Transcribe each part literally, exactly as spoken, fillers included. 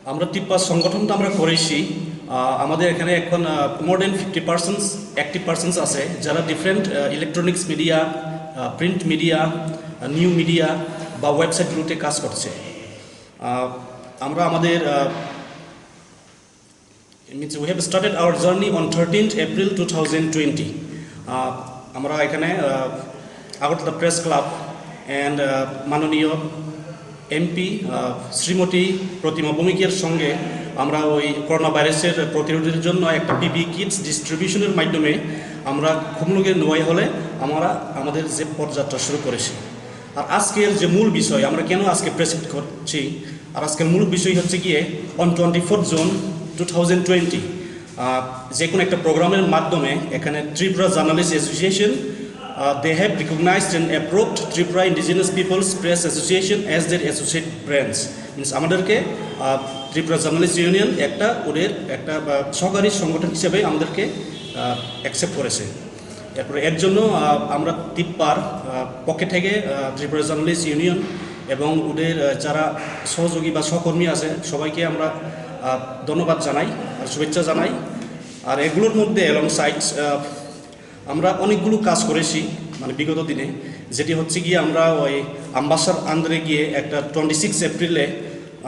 আমরা তিপ্পা সংগঠন তো আমরা করেছি। আহ, আমাদের এখানে এখন more than fifty percent active presence আছে, যারা different electronics media, print media, new media বা ওয়েবসাইটগুলোতে কাজ করছে। আহ, আমরা আমাদের means we have started our journey on thirteenth April two thousand twenty. আমরা এখানে আগরতলা প্রেস ক্লাব অ্যান্ড মাননীয় এমপি শ্রীমতী প্রতিমা ভৌমিকের সঙ্গে আমরা ওই করোনা ভাইরাসের প্রতিরোধের জন্য একটা পিপি কিটস ডিস্ট্রিবিউশনের মাধ্যমে আমরা খুমলুগের নোয়াই হলে আমরা আমাদের যে পদযাত্রা শুরু করেছি। আর আজকের যে মূল বিষয়, আমরা কেন আজকে প্রেস মিট করছি, আর আজকের মূল বিষয় হচ্ছে গিয়ে on twenty fourth June two thousand twenty যে কোনো একটা প্রোগ্রামের মাধ্যমে এখানে Tripura journalist association, they have recognized and approved Tripura Indigenous Peoples Press Association as their associate branch, means আমাদেরকে আহ, ত্রিপুরা জার্নালিস্ট ইউনিয়ন একটা ওদের একটা আহ, সহকারী সংগঠন হিসেবে আমাদেরকে অ্যাকসেপ্ট করেছে। এরপরে এর জন্য আহ, আমরা তিপ্পার আহ, পক্ষে থেকে আহ, ত্রিপুরা জার্নালিস্ট ইউনিয়ন এবং ওদের আহ, যারা সহযোগী বা সহকর্মী আছে সবাইকে আমরা আহ, ধন্যবাদ জানাই আর শুভেচ্ছা জানাই। আর এগুলোর মধ্যে অ্যালং সাইডস আমরা অনেকগুলো কাজ করেছি, মানে বিগত দিনে, যেটি হচ্ছে গিয়ে আমরা ওই আমবাসার আন্ডারে গিয়ে একটা টোয়েন্টি সিক্স এপ্রিলে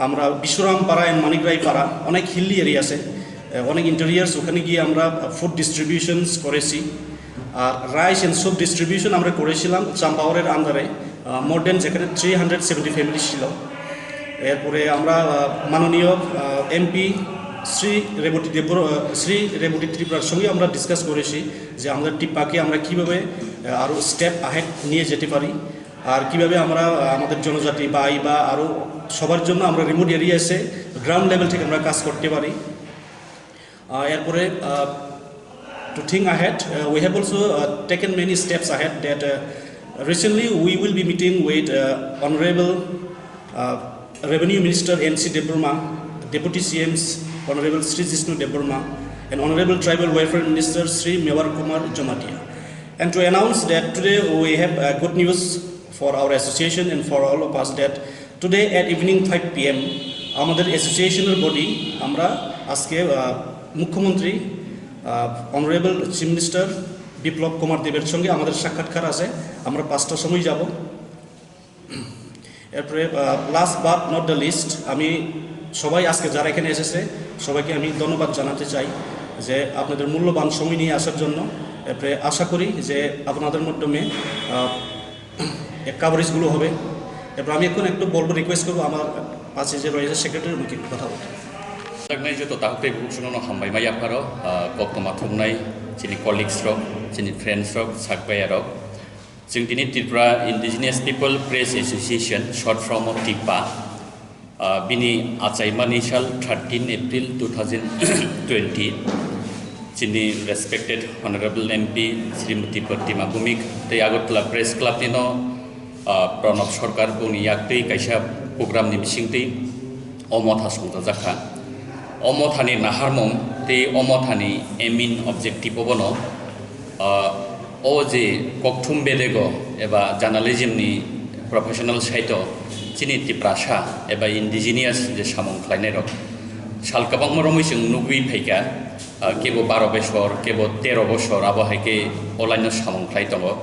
আমরা বিশ্বরাম পাড়া অ্যান্ড মানিক রায় পাড়া, অনেক হিলি এরিয়া আছে, আহ, অনেক ইন্টেরিয়ার্স, ওখানে গিয়ে আমরা ফুড ডিস্ট্রিবিউশনস করেছি। আর রাইস অ্যান্ড স্যুপ ডিস্ট্রিবিউশন আমরা করেছিলাম চাম্পাওয়ারের আন্ডারে, মোর দেন যেখানে থ্রি হান্ড্রেড সেভেন্টি ফ্যামিলি ছিল। এরপরে আমরা আহ, মাননীয় এমপি শ্রী রেবতী দেব শ্রী রেবতী ত্রিপুরার সঙ্গে আমরা ডিসকাস করেছি যে আমাদের টিপ্পাকে আমরা কীভাবে আরও স্টেপ আহেড নিয়ে যেতে পারি, আর কীভাবে আমরা আহ, আমাদের জনজাতি বা এই বা আরও সবার জন্য আমরা রিমোট এরিয়া এসে গ্রাউন্ড লেভেল থেকে আমরা কাজ করতে পারি। Uh, এরপরে uh, to think ahead, uh, we have also uh, taken many steps ahead that uh, recently we will be meeting with uh, Honorable uh, Revenue Minister N C Debbarma, Deputy C Ms Honorable Sri Jishnu Debbarma, and Honorable Tribal Welfare Minister Sri Mewar Kumar Jamatia. And to announce that today we have uh, good news for our association and for all of us that today at evening five p m আমাদের অ্যাসোসিয়েশনের বডি আমরা আজকে আহ, মুখ্যমন্ত্রী honourable chief minister Biplab কুমার দেবের সঙ্গে আমাদের সাক্ষাৎকার আছে। আমরা পাঁচটার সময় যাব। এরপরে last but not the least, আমি সবাই আজকে যারা এখানে এসেছে সবাইকে আমি ধন্যবাদ জানাতে চাই যে আপনাদের মূল্যবান সময় নিয়ে আসার জন্য। এরপরে আশা করি যে আপনাদের মাধ্যমে আহ, এই কভারেজগুলো হবে। এরপর আমি এখন একটু বলবো, রিকোয়েস্ট করবো আমার পাশে যে রয়েছে সেক্রেটারির মুখে কথা বলতে। Saknai joto takhuk tei bukhuk songno hambai ma yapharo, ah, koktwma thumnai chini colleagues rok, chini friends rok, sakbaya rok. Chwng tini Tripura Indigenous People Press Association, short form of TIPPA, ah, bini achaimani sal thirteen April two thousand twenty, chini respected Honorable M P Srimati Pratima Bhumik tei Agartala Press Club nino, ah, Pranab Sarkar boni yaktwi kaisa program ni bisingtwi o motha songchajakha. O mothani naharmung tei o mothani aim in objective obono, ah, o je kokthum bedego eba journalism ni professional side o chini Tiprasa eba indigenous je samung khlainai rok sal kwbangma romwi chwng nugwi phaikha, ah, kebo baro bosor, kebo tero bosor, abo hai khe o line o samung khlai tongo.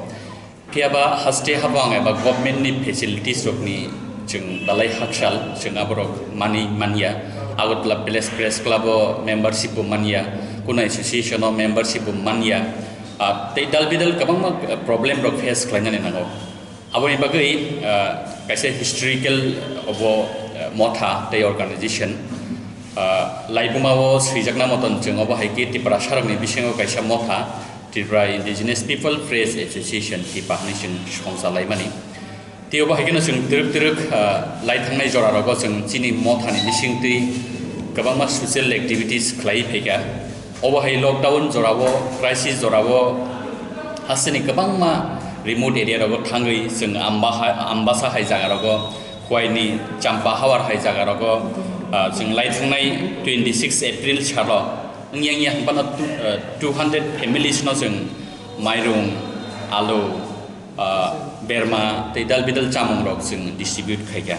Phiya ba haste habang eba government ni facilities rok ni chwng belai hakchal, chwng aborok manwi manya. Agartala Village Press Club o membership bo manya, kuno association o membership bo manya. Ah, tei dal bidal kwbangma problem rok face khlainani nango. Aboni bagwi, ah, kaisa historical obo, ah, motha tei organization. Ah, laibuma o swijakna moton chwng obo hai khe Tiprasa rokni bisingo kaisa motha, Tripura Indigenous People Press Association, TIPPA hinwi chwng songchalaimani. Tei obo hai kheno chwng twrwk twrwk, ah, lai thangnai jora rogo chwng chini mothani bisingtwi kwbangma social activities khlaiwi phaikha. Obo hai lockdown jorao, crisis jorao hasteni kwbangma remote area rogo thangwi chwng Amba ha-, Ambasa hai jaga rogo, Khwaini Champa Hawar hai jaga rogo, ah, chwng lai thangnai twenty six April salo wngya wngya hwnphano two, ah, two hundred families no chwng mairung, alu, ah, berma tei dal bidal chamung rok chwng distribute khaikha.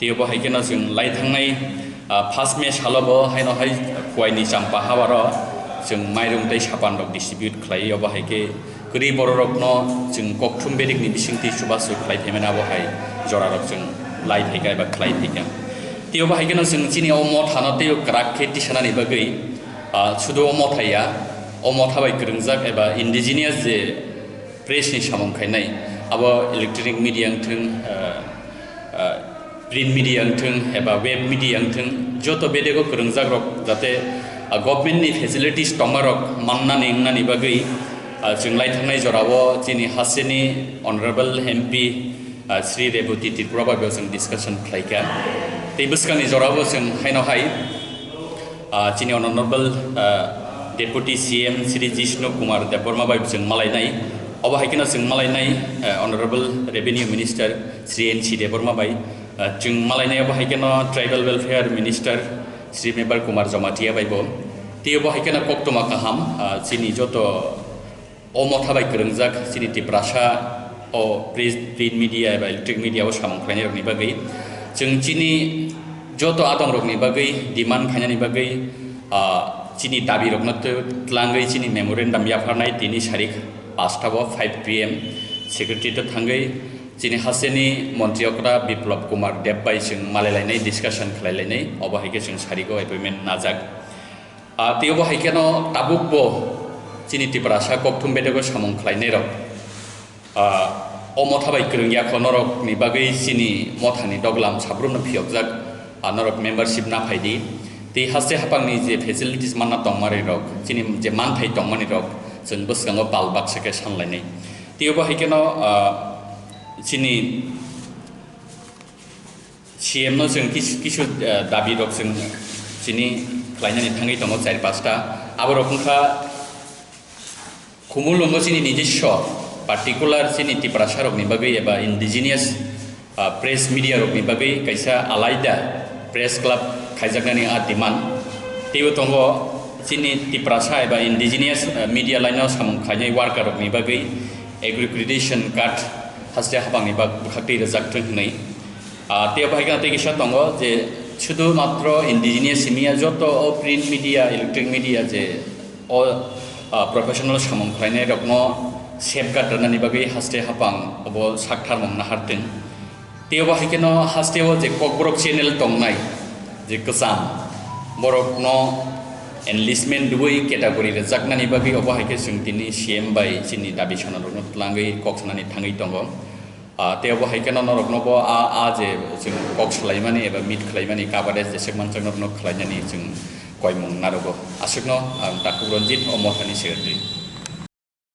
Tei obo hai kheno chwng lai thangnai, Ah, first May salo bo haino hai Khowai ni Champa habaro chwng mairung tei sapan rok distribute khlai, obo hai khe kwrwi borok rokno chwng kokthum bedek ni bisingtwi chubachu khlai phaimani abo hai jora rok chwng lai phaikha eba khlai phaikha. Tei obo hai kheno chwng chini o motha no tei kwrak khe tisanani bagwi, ah, sudu o motha ya, o motha bai kwrwngjak eba indigenous je press ni samung khainai, abo electronic media wngthwng, ah, ah, print media wngthwng eba web media wngthwng, joto bedego kwrwngjak rok jate, ah, government ni facilities tongma rok mannani wngnani bagwi, ah, chwng lai thangnai jorao chini hasteni Honorable M P, ah, Shri Rebati Tripura bai bo chwng discussion khlaikha. Tei bwskangni jorao chwng haino hai, ah, chini Honorable, ah, Deputy C M Shri Jishnu Kumar Debbarma bai chwng malainai. Obo hai kheno chwng malainai, ah, Honorable Revenue Minister Shri N C Debbarma bai, ah, chwng malainai. Obo hai kheno Tribal Welfare Minister Shri Mebar Kumar Jamatia bai bo. Tei obo hai kheno koktwma kaham, ah, chini joto o motha bai kwrwngjak chini Tiprasa o print, print media eba electronic media o samung khlainai rokni bagwi, chwng chini joto adong rokni bagwi demand khainani bagwi, ah, chini dabi rokno tw-, twlangwi chini memorandum yapharnai tini sarik paanch ta o five P M Secretariat o thangwi chini hasteni Montri okra Biplab Kumar Deb bai chwng malailainai, discussion khlailainai, obo hai khe chwng sarigo appointment najak. Ah, tei obo hai kheno tabuk bo chini Tiprasa kokthum bedego samung khlainai rok, ah, o motha bai kwrwngya kho norokni bagwi chini mothani doglam sabrumno phiyokjak, ah, norok membership na phaidi. Tei haste haphangni je facilities manna tongmani rok, chini je manthai tongmani rok, chwng bwskango pal baksa khe sanlainai. Tei obo hai kheno, ah, chini C M no chwng kis-, kisu, eh, dabi rok chwng chini khlainani thangwi tongo char pasta. Aborok wngkha khumulwngo chini nijiswa particular chini Tiprasa rokni bagwi eba indigenous, ah, press media rokni bagwi kaisa alaida press club khaijaknani a demand. Teibo tongo chini Tiprasa eba indigenous, eh, media line o samung khlainai worker rokni bagwi accreditation card haste haphangni bak-, bwkhaktwi rwjakthwng hwnwi. Ah, tei obo hai kheno tei kisa tongo je sudu matro indigenous simiya joto o print media, electronic media je o, ah, professional samung khlainai rokno safeguard rwnani bagwi haste haphang obo sakthar mung nahartwng. Tei obo hai kheno haste o je Kokborok channel tongnai je kwcham borokno enlistment rwui category rwjaknani bagwi obo hai khe chwng tini C M bai chini dabi sana rokno twlangwi kok sanani thangwi tongo. Ah, tei obo hai kheno norokno bo a, a je chwng kok salaimani eba meet khlaimani coverage jesek manchak norokno khlainani chwng koimung narogo. Aswkno ang Takhuk Ranjit, o mothani secretary.